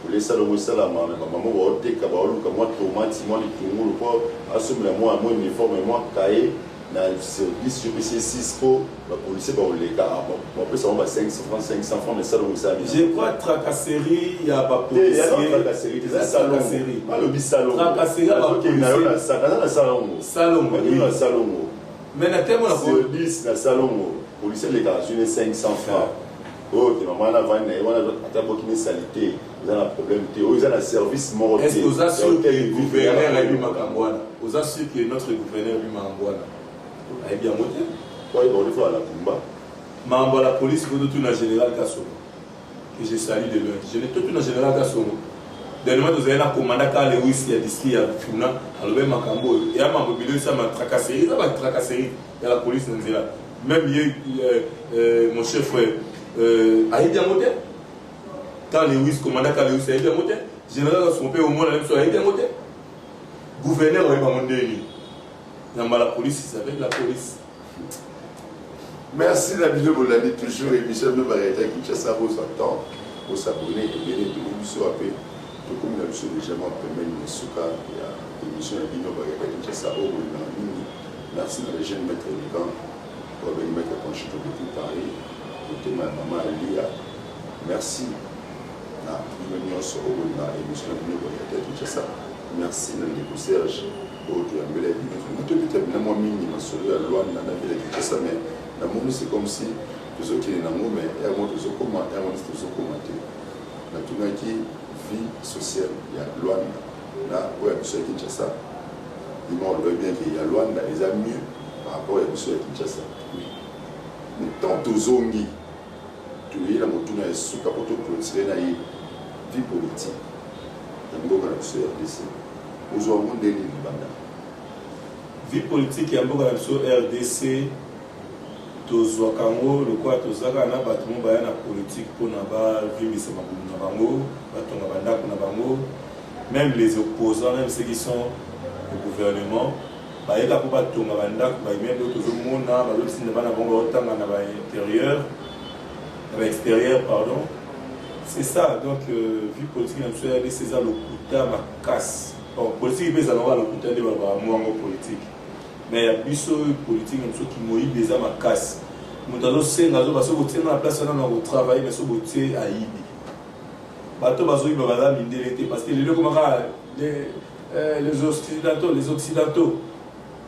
olie salongo esalama me bamama baoteka baoluka mwa tomati mwa litungulu mpo asombela mwa mwa uniforme mwa cahier na sur 10 yo pesi ye 6 mpo ba policiers bakoleka bapesa bango ba 500 francs 500 francs mais salongo esalami. Je crois tracasserie ya ba policiers. Tracasserie te, eza salongo. Balobi salongo. Tracasserie ya ba policiers. Naza na salongo. Salongo. Na salongo. Mais na temo na sur 10 na salongo policier alekaka azwi ne 500 francs. Oyo ke mama wana avandi na ye wana, ata bokini saleté, eza na problème te. Oyo eza na service moko te. Est ce que oza sûr que gouverneur ayebi makambo wana? Oza sûr que notre gouverneur ayebi makambo wana? Ayebi yango te. Oyeba olifo ala kumba. Makambo ya la police, po totuna général Kasongo, que je salue de loin. Je ne totuna général Kasongo. Dernièrement, tozali na commandant Karl Lewis ya district ya Funa, alobi makambo oyo eya mambo ebele, esama tracasserie, eza batracasserie ya la police na nzela. Même ye mon cher frère ayebi yango te. Karl Lewis, commandant Karl Lewis ayebi yango te. Général Kasongo mpe omona na biso ayebi yango te. Gouverneur ayebi yango ndeni yamba la police, c'est avec la police. Merci na bino bolandi toujours émission bino baréalité ya Kinshasa. Bozwa temps bos'abonner ebele ebele. Biso ape tokomi na biso déjà mwa pembeni na suka ya émission ya bino baréalité ya Kinshasa oyo bolingaka mingi. Merci na le jeune maître élégant oyo abengi maître Conchito depuis Paris, motema ya mama Alia. Merci na bino nyonso oyo bolingaka émission na bino baréalité ya Kinshasa. Merci na ndeko Serge oyo toyambela ya bino. Tolingi tobeta bina mwa mingi masolo ya Lwanda na ville ya Kinshasa, mais namoni c'est comme si tozokende nango, mais yango tozokoma, yango neti tozokoma te. Natunaki vie sociale ya Lwanda na oyo ya biso ya Kinshasa. Bima olobi bien ke ya Lwanda eza mieux par rapport ya biso ya Kinshasa. Tant tozongi, toyei na motuna ya suka mpo toclôturer na ye vie politique ya mboka na biso ya RDC. Ozwa yango ndenge libanda? Vie politique ya mboka na biso RDC, tozwaka yango lokola tozalaka na bato mo baya na politique mpona bavimbisa mabumu na bango, batonga bandako na bango. Même les opposants, même ceux qui sont au gouvernement, bayeka mpo batonga bandako, baimmeuble oyo tozomona, bazotinda bana bango baotanga na baintérieur, na baextérieur, pardon. C'est ça. Donc vie politique na biso ya RDC eza lokuta makasi. Bon, politique mpe ezalaka lokuta nde balobaka mwango politique, mais ya biso oyo politique na biso, kimoyibi eza makasi. Moto azosenga, azoba soki botie nga na place wana na kotravailler, mais soki botie, ayibi. Bato bazoyiba baza mindele te, parce que lelo ekomaka les occidentaux, les occidentaux.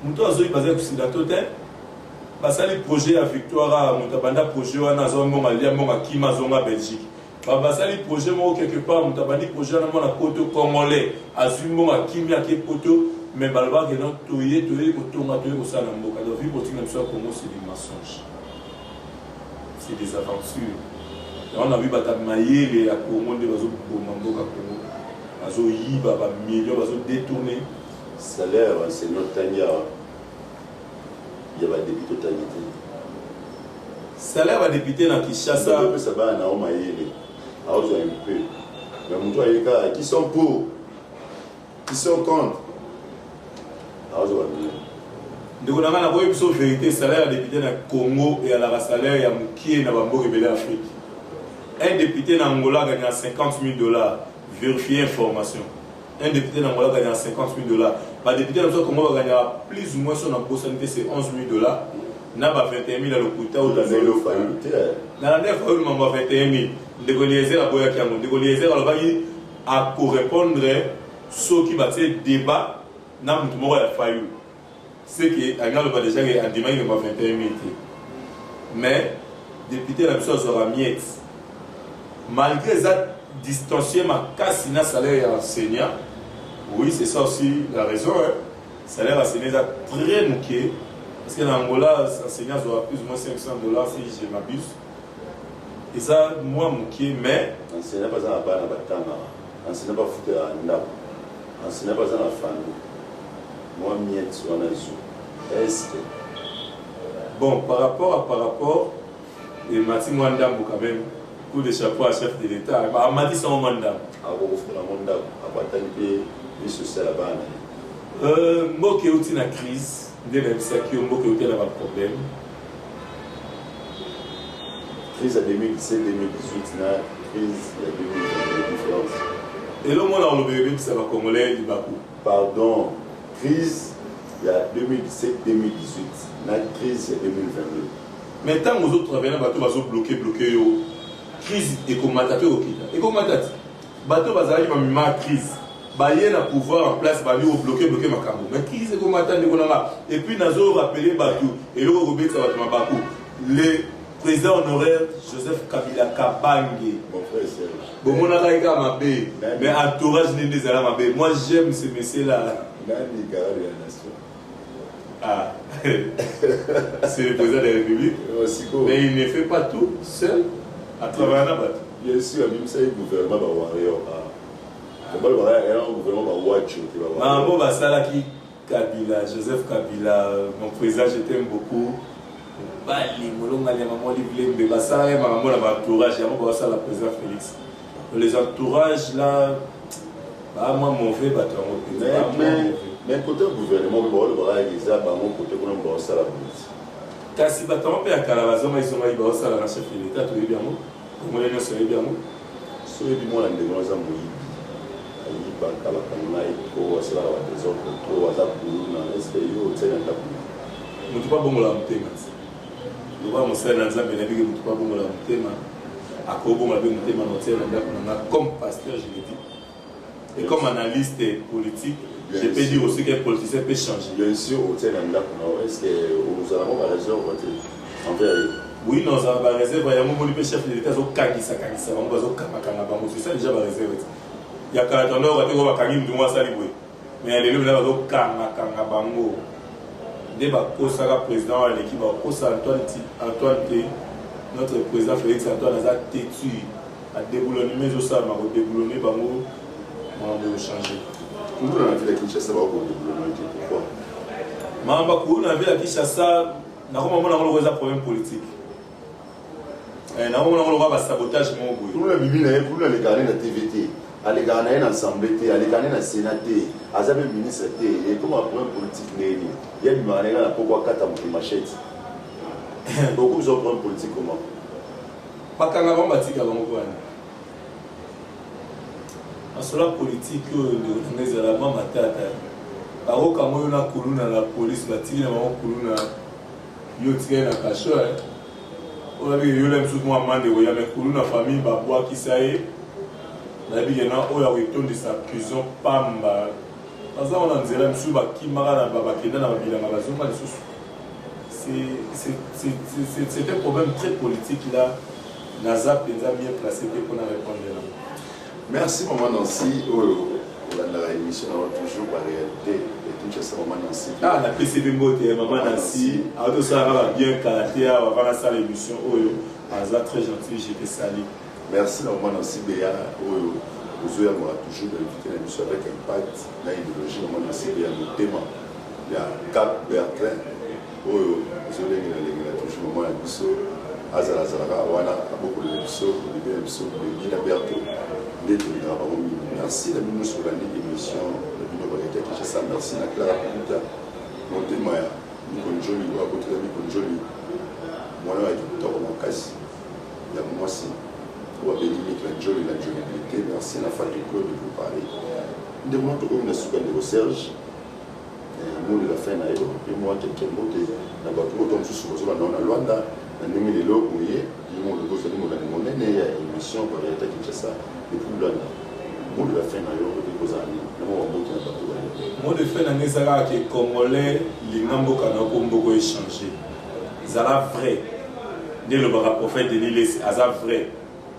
Moto azoyiba aza occidentaux te. Basali projet ya Victoire, moto abanda projet wana azwa mbongo, alia mbongo, akima, azonga Belgique. Basali projet moko quelque part, moto abandi projet wana, mwana poto congolais, azwi mbongo, akimi, ake poto. Mais balobaka non, toye, toye kotonga, toye kosala na mboka. Donc vie politique na biso ya Congo, c'est des mensonges, c'est des aventures. Yango na bato mayele ya Congo nde bazoboma mboka Congo, bazoyiba bamillion, bazodétourner. Salaire ya baenseignant otangi awa, ya badéputé otangi te. Salaire ya badéputé na Kinshasa? Opesa bana na yo mayele, aozwa un peu, mais moto ayeka qui sont pour, qui sont contre, aozwa bamillion. Ndeko na ngai, nakoyebi biso vérité: salaire ya député na Congo eyalaka salaire ya mokie na bamboka ebele ya Afrique. Un député na Angola gagnera 50 000 $. Vérifier information, un député na Angola gagnera 50 000 $. Badéputé na biso ya Congo bagagnaka plus ou moins, so na bosani te, c'est 11 000 $ na ba 21 000 ya lokuta oyo. Nalanda Fayulu, mambo ya 21 000, ndeko Eliezer aboyaki yango. Ndeko Eliezer alobaki akorépondre soki batie débat na motu moko ya Fayulu. C'est que alingi aloba déjà ke andimaki mambo ya 21 000 te. Mais député na biso azwaka miette, malgré eza distancié makasi na salaire ya enseignant. Oui, c'est ça aussi la raison, hein. Salaire enseignant eza très moke, parce que na Angola, enseignant azwaka plus ou moins 500 $ si je m'abuse. Eza mwa moke, mais Enseignant baza na bana batangaka, enseignant bafutelaka ndako, enseignant baza na famille. Mwa miette wana zu est-ce? Bon, par rapport emati mwa ndambo quand même. Coup de chapeau à chef de l'État, amati sango mwa ndambo. Akokofuta ngo ndako, abatali mpe vie sociale ya bana. Mboka euti na crise nde nayebisaki yo, mboka euti na baproblème. Crise ya 2017 2018 na crise ya 2022, différence? Elomona olobaka ebebisa bacongolais libaku. Pardon, crise ya 2017 2018 na crise ya 2022. Mais ntango ozotravailler na bato bazobloquer bloquer yo, crise ekomata to ekokita? Ekomata ti bato bazalaki bamema ya crise baye na pouvoir en place, bali obloquer bloquer makambo, mais crise ekomata, ndeko na nga. Et puis nazorappeler bato eloko ekobetisa bato mabaku le Président honoraire Joseph Kabila Kabange. Mon frère Serge. Bomonaka ye kaka mabe, mais entourage nde nde ezala mabe. Moi j'aime ce monsieur là. Nani garant de la nation? Ah, c'est le président de la République. Oh, mais il ne fait pas tout seul à travers na bato. Bien sûr, abimisaki gouvernement ba warrior. Ah. Gouvernement ba wacho. Bango basalaki Kabila, Joseph Kabila, mon président, je t'aime beaucoup. Mobali, molongani ya maman Olive Lembe, basalaka ye makambo na ba entourage, yango basala président Félix. Les entourages là, ba mwa mauvais bato yango mpenza. Mais, mais côté gouvernement, mpe baolobaka eza bango côté kuna baosala bozi. Kasi bato yango mpe ya kala bazonga ezongaki baosala na chef de l'État, toyebi yango. Congolais nyonso ayebi yango. Soki oyebi mwana ndeko aza moyibi, ayibaka, bakanga ye trop, asalaka ba desordre trop, aza kuluna, est ce que yo otie na ndako na Moto mpe abongolaka motema ti. Lokola mosali na Nzambe nayebi ke moto mpe abongolaka motema, akobongola mpe motema na otie na ndako na nga comme pasteur je le dis. Et comme analyste politique, Bien je peux sûr. dire aussi qu'un politicien peut changer. Bien sûr, otie na ndako na yo, est ce que ozalaka ba réserve te envers ye? Oui, nazala ba réserve yango omoni mpe chef de l'État azokangisa kangisa bango, bazokangakanga bango, c'est ça déjà ba réserve ti. Ya kala tanda oyo bateko bakangi mutu moko asali boye, mais ya lelo mpenza bazokangakanga bango nde bakosaka président oyo aleki, bakosa Antoine ti Antoine te, notre président Félix Antoine aza têtu. Ba deboulonnement ezo salama ko deboulonner bango makambo eko changer. Kuluna na ville ya Kinshasa ba ko deboulonner te pourquoi? Makambo ya kuluna na ville ya Kinshasa nakoma mona yango lokola eza problème politique. Eh, nakoma mona yango lokola ba sabotage moko boye. Kuluna bimi na ye, kuluna alekaka ne na TV te, alekaka na ye na assemblée te, alekaka ne na Sénat te, aza pe ministre te, ekoma problème politique ndenge nini? Ye abimaka na ye kaka na poko akata moto machette. Okozwa problème politique comment? Bakanga bango batika bango po nini? Masolo ya politique oyo ndeko na ngai ezala mwa matata. Bakokanga yo na kuluna na police batiki na bango kuluna yo otikali na cachot eh. Oyo abiki yo na mosusu mwa amande ekoya mais kuluna famille babwakisa ye nayebi ke na oyo akotondisa prison pamba baza wana nzela misusu bakimaka na bakenda na babilanga bazonga lisusu. C'est un problème très politique là. Naza penza mieux placé te pona répondre na. Merci maman Nancy oyo olandaka émission na yo toujours ba réalité ya Kinshasa maman Nancy. Ah na pesi pe mbote ya maman Nancy, azo sala kaka bien kala te awa avant nasala émission oyo aza très gentil, je te salue. Merci na maman Nancy Beya oyo ozoyambaka toujours ba invité na biso avec impact na idéologie maman Nancy Beya motema ya Cap Bertin oyo ezolengela lengela toujours mama na biso azala azalaka wana abokolela biso bebe na biso bebi na Berto nde tolingaka bango mingi. Merci na bino nyonso bolandi émission na bino Variété ya Kinshasa. Merci na Clara Pukuta motema ya Miko Njoli oyo abotela Miko Njoli mwana ya kitoko makasi ya mwasi oyo abengi Mik la Njoli la Njolibilité. Merci na Fatou Claude pour Paris. Ndeko moko tokomi na suka ndeko Serge mot de la fin na yo mpe mwa kelke mbote na bato oyo to mosusu bazolanda yo na Luanda na ndenge lelo oye yo moko ozali molandi monene ya émission Variété Kinshasa depuis Luanda. Mot de la fin na yo ekoki kozala nini na mwa bambote na bato baye? Mot de fin na ngai eza kaka ke congolais linga mboka na yo mpo mboka echange. Zala vrai nde elobaka prophète Denis Lessi aza vrai.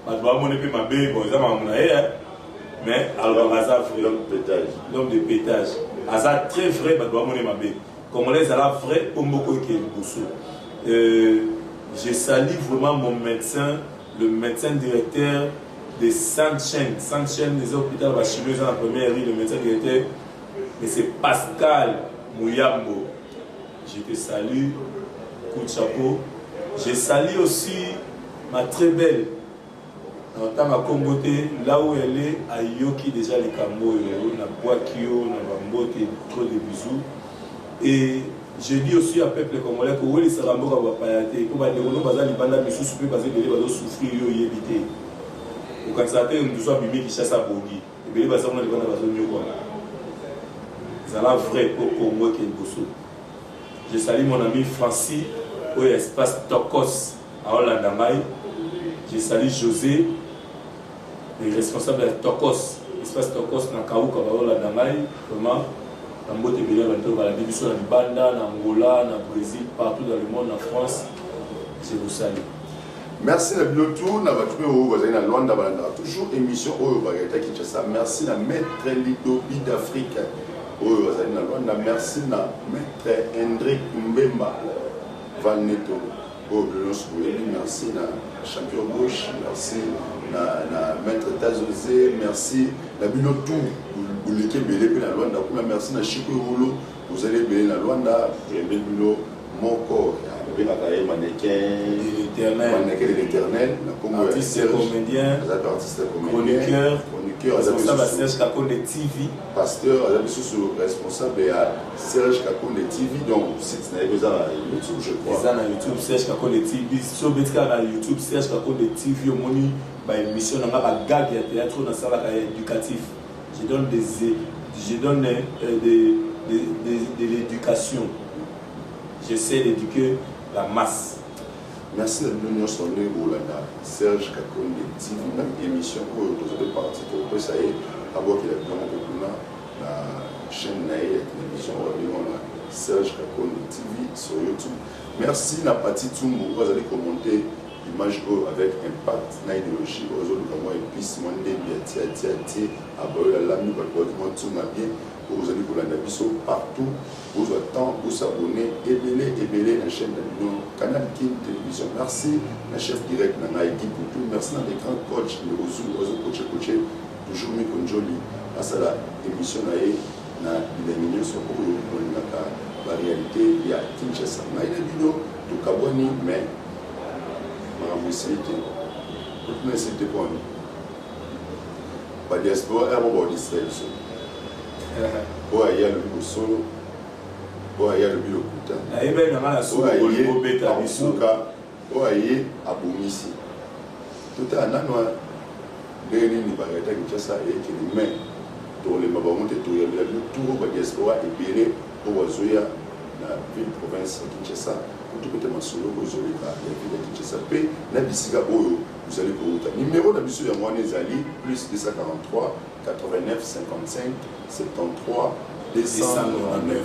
Bato bamoni mpe mabe bon eza makambo na ye mais alobaka aza vrai. L'homme de pétage. L'homme de pétage. Aza très vrai bato bamoni mabe. Congolais ezala vrai mpo mboka eke liboso. Je salue vraiment mon médecin, le médecin directeur de Sainte-Chaîne. Sainte-Chaîne, les hôpitaux ba chinois eza na première rue, le médecin directeur, mais c'est Pascal Muyambo. Je te salue, coup de chapeau. Je salue aussi ma très belle na kombo te, là où elle est, ayoki déjà likambo oyo na bwaki yo na bambote, trop de bisous. Et je dis aussi à peuple congolais kowelisaka mboka bapaya te, mpo bandeko no baza libanda misusu mpe baza ebele bazosouffrir yo oyebi te. Okanisaka te mosusu abimi Kinshasa abongi, ebele baza kuna libanda bazonyokwama. Zala vrai mpo Congo eke liboso. Je salue mon ami Francis oyo ya espace Tokos aolanda ngai. Je salue José le responsable ya Tokos, espace Tokos na Kauka baolanda ngai vraiment. Na mbote ebele ya bato balandi biso na libanda, na Angola, na Brésil, partout dans le monde, na France, je vous salue. Merci na bino tout, na bato mpe oyo bazali na Luanda balandaka toujours émission oyo Baréalité Kinshasa. Merci na Maître Lidobi d'Afrique oyo azali na Luanda. Merci na Maître Hendrik Mbemba Valneto oyo bino nyonso boyebi. Merci na Champion Gauche, merci na Maître Tazose, merci na bino tout boleki ebele mpe na Luanda kuna. Merci na Chico Ewolo, bozali ebele na Luanda, toyembeli bino moko babengaka ye mannequin de l'éternel, mannequin de l'éternel na kombo ya artiste comédien, aza mpe artiste comédien, chroniqueur, responsable ya Serge Kakonde TV, pasteur, aza lisusu responsable ya Serge Kakonde TV. Donc site na ye eza na YouTube, je crois. Eza na YouTube, Serge Kakonde TV. So obeti kaka na YouTube Serge Kakonde TV, omoni baémission na nga, bagag ya théâtre oyo nasalaka ya éducatif. Je donne de l'éducation, j'essaie d'éduquer la masse. Merci na bino nyonso ndenge bolanda Serge Kakonde TV na émission oyo. Toza mpe parti, tokopesa ye abwakela bino moko kuna na chaîne na ye ya télévision oyo abengi wana Serge Kakonde TV sur YouTube. Merci na Pati Tumbu oyo azali komonter image oyo avec impact na idéologie oyo azoluka mwa épice, mwa ndembi ya tia tia tie abayola alambi bato bawaki mwa ntunga bien. Oyo ozali kolanda biso partout, bozwa temps bos'abonner ebele ebele na chaîne na bino Canal Kin Télévision. Merci na chef direct na ngai Guy Poutou. Merci na le grand coach Ndeko Zulu oyo azocoacher coacher toujours Miko Njoli asala émission na ye na bilengi nyonso oyo bolingaka baréalité ya Kinshasa. Ngai na bino tokabwani, mais makambo esili te, otuna esili te mpo wani badiaspora ero baodistraire biso. Oyo aye alobi bosolo, oyo aye alobi lokuta. Nayebaki na nga na suku bobeta biso. Oyo aye abongisi. Totala nano ndenge nini baréalité ya Kinshasa eyekende, mais tokolemba bango te. Toyambela bino tour badiaspora ebele oyo bazoya na ville province ya Kinshasa po tobeta masolo oyo ezoleka ya ville ya Kinshasa mpe na bisika oyo ozali kouta. Numero na biso yango wana ezali plus 243 89 55 73 299,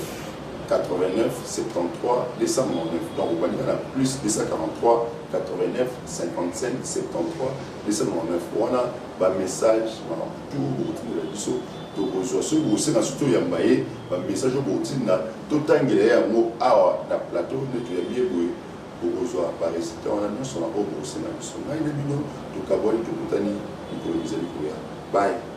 89 73 299. Donc obandika na plus 243 89 55 73 299 wana. Bamessage, makambo tu bokotindela biso, tokozwa. Soki bokosenga soki toyamba ye, bamessage oyo bokotinda, totangela ye yango awa na plateau nde toyambi ye boye. Bokozwa baresultat wana nyonso na oyo bokosenga biso. Ngai na bino tokabwani, tokutani mikolo mizali koya. Bye.